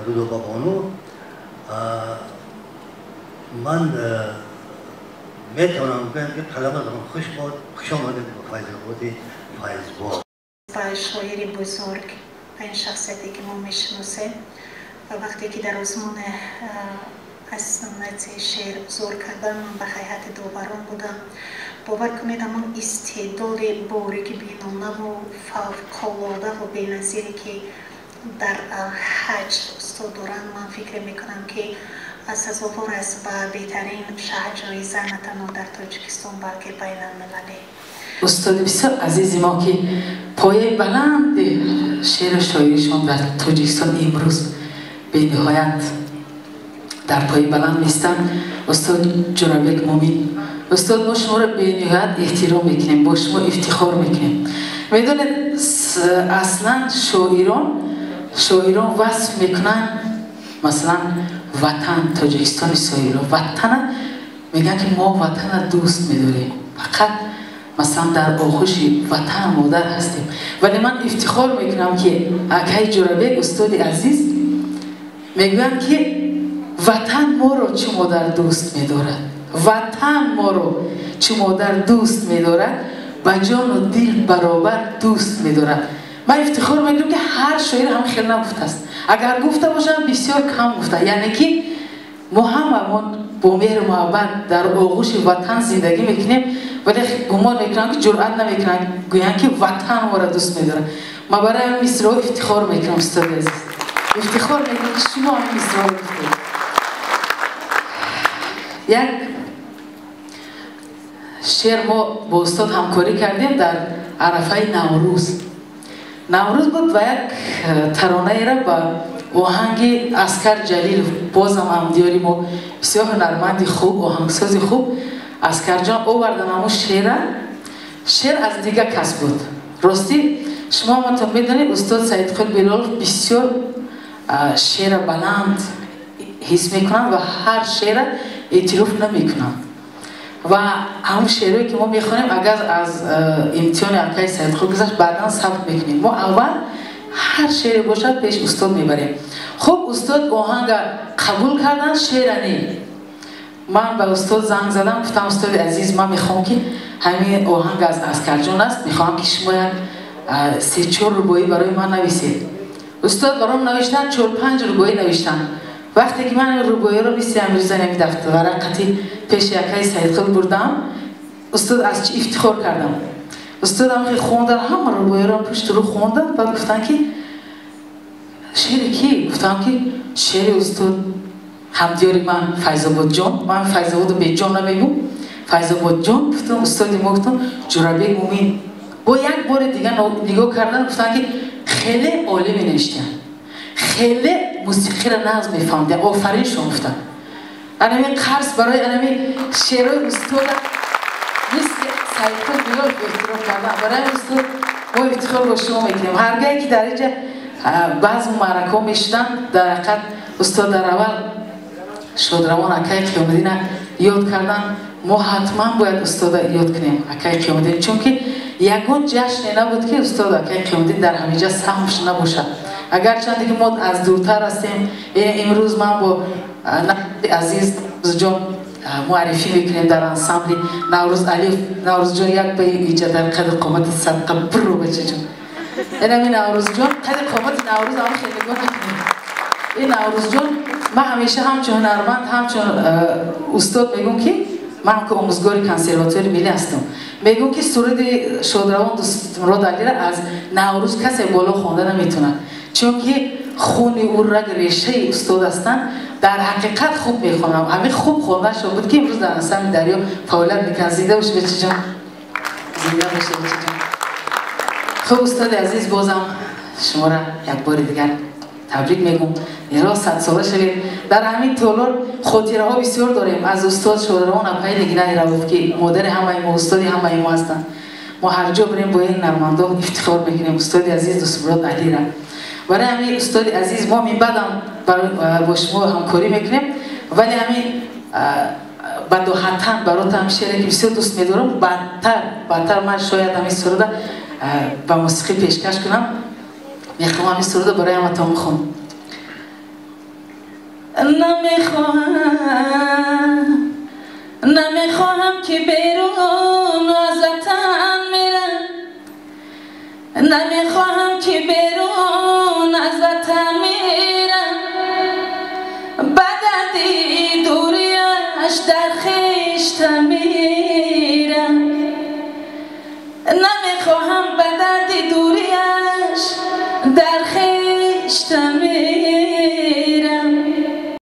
Рудоба Бону. Ман метавонам гӯям, ки қаламатон хуш бод, хуш омадед ба Файзободи Файзбод. Ба шоири бузург, ба ин шахсияте, ки мо мешиносем, ва вақте ки дар озмуни аз санъати шеър зур кардан, ман ба ҳайати доварон будам. Бовар кунед, ҳамон истеъдоди борики бинонаву фавқулодаву беназире, ки дар ҳаҷв устод доранд, ман фикр мекунам, ки сазовор аст ба беҳтарин шаҳҷоиза на танҳо дар Тоҷикистон, балки байналмилалӣ. Устоди бисёр азизи мо, ки пояи баланди шеъру шоиришон дар Тоҷикистон имрӯз бениҳоят дар пои баланд меистанд, устод Ҷурабек Мумин. Устод, мо шуморо бениҳоят эҳтиром мекунем, бо шумо ифтихор мекунем. Медонед, аслан шоирон васф мекунанд, масалан, ватан, Тоҷикистони соҳибро, ватана мегӯянд, ки мо ватана дӯст медорем, фақат масалан дар оғӯши ватан модар ҳастем. Вале ман ифтихор мекунам, ки акаи Ҷурабек, устоди азиз, мегӯянд, ки ватан моро чу модар дӯст медорад, ватан моро чу модар дӯст медорад, ба ҷону дил баробар дӯст медорад. Ман ифтихор мекунам, ки ҳар шоир ҳам хел нагуфтааст, агар гуфта бошам, бисёр кам гуфта. Яъне ки мо ҳамамон бо меҳру муҳаббат дар оғӯши ватан зиндагӣ мекунем, вале гумон мекунам, ки ҷуръат намекунанд гӯянд, ки ватан моро дӯст медорад. Ман барои ҳамин мисраҳо ифтихор мекунам, устоди азиз, ифтихор мекунам, ки шумо ҳамин мисраҳо гуфтед. Як шеър мо бо устод ҳамкорӣ кардем дар арафаи Наврӯз. Наврӯз буд ва як таронаеро ба оҳанги Аскар Ҷалилов, бозам ҳамдиёри мо, бисёр ҳунарманди хуб, оҳангсози хуб, Аскарҷон овардан ҳамун шеъра. Шеър аз дигар кас буд. Ростӣ, шумо ҳаматон медонед, устод Саидқул Билолов бисёр шеъра баланд ҳис мекунанд ва ҳар шеъра эътироф намекунанд. Ва ҳамун шеърое, ки мо мехонем, агар аз имтиҳони акаи Саидқул гузашт, баъдан сабт мекунем. Мо аввал ҳар шеъре бошад, пеш устод мебарем. Хуб, устод оҳанга қабул карданд, шеъра не. Ман ба устод занг задам, гуфтам: «Устоди азиз, ман мехоҳам, ки ҳамин оҳанг аз Аскарҷон аст, мехоҳам, ки шумо як се чор рубоӣ барои ман нависед». Устод баром навиштанд, чор панҷ рубоӣ навиштанд. Вақте ки ман рубоиро мисли амирзан дафтар варақати пеши акаи Саидқул бурдам, устод, аз чӣ ифтихор кардам, устодам хе хондан, ҳама рубоиро пушти рӯ хонданд. Баъд гуфтанд, ки шеъри кӣ? Гуфтам, ки шеъри устод, ҳамдиёри ман Файзободҷон. Ман Файзободу беҷон намегӯм, Файзободҷон гуфтам, устоди мо, гуфтам, Ҷурабек Мумин. Бо як бори дигар нигоҳ кардан, гуфтанд, ки хеле олӣ менавиштиям, хеле мусиқиро нағз мефаҳмидям, офарин шумо, гуфтанд. Анами қарз барои анами шеърҳои устода мисли Саидқул Билолов эҳтиром кардан. Барои устод мо ифтихор бо шумо мекунем. Ҳаргоҳе ки дар инҷа баъзу маъракаҳо мешуданд, дар ҳақиқат устод дар аввал шодравон акаи Қиёмиддина ёд кардан. Мо ҳатман бояд устода ёд кунем, акаи Қиёмиддин, чунки ягон ҷашне набуд, ки устод акаи Қиёмиддин дар ҳаминҷа саҳмш набошад, агарчанде ки мо аз дуртар ҳастем. Имрӯз ман бо азиз ҷон муаррифӣ мекунем дар ансамбли Наврӯз Алиф. Наврӯзҷон, як ба иҷа дар қади қомати садқа биру, бачаҷон. Инами Наврӯзҷон қади қомати Наврӯз ам хеле нигоҳ накунем. Ин Наврӯзҷон, ман ҳамеша ҳамчун ҳунарманд, ҳамчун устод мегӯм, ки ман ки омӯзгори консерваторияи миллӣ ҳастам, мегӯм, ки суруди шодравон Дӯстмурод Алира аз Наврӯз касе боло хонда наметавонад, чунки хуни ӯ раг решаи устод ҳастанд. Дар ҳақиқат хуб мехонам. Ҳамин хуб хондаашон буд, ки имрӯз дар ансамбли Дарё фаъолият мекунад. Зинда боши, бачаҷон, зинда боши, бачаҷон. Хуб, устоди азиз, бозам шуморо як бори дигар табрик мегӯм, эро садсола шавед. Дар ҳамин толор хотираҳо бисёр дорем аз устод шодравон апаи Нигинаи Рауф, ки модари ҳамаи мо, устоди ҳамаи мо ҳастанд. Мо ҳар ҷо бирем, бо ин ҳунармандо ифтихор мекунем, устоди азиз Дӯстмурод Алира. Барои ҳамин, устоди азиз, мо минбаъдам бо шумо ҳамкорӣ мекунем, вале ҳамин бадоҳатан баротам шере, ки бисёр дӯст медорам, бадтар бадтар ман шояд ҳамин суруда ба мусиқӣ пешкаш кунам. Мехоҳам ҳамин суруда барои ҳаматон бихонам. Намехоҳам, намехоҳам, ки берун аз ватан мерам, намехоҳам, ки берун аз ватан мерам, ба дарди дуриаш дар хештан мерам, намехоҳам, ба дарди дуриаш дар хештан мерам.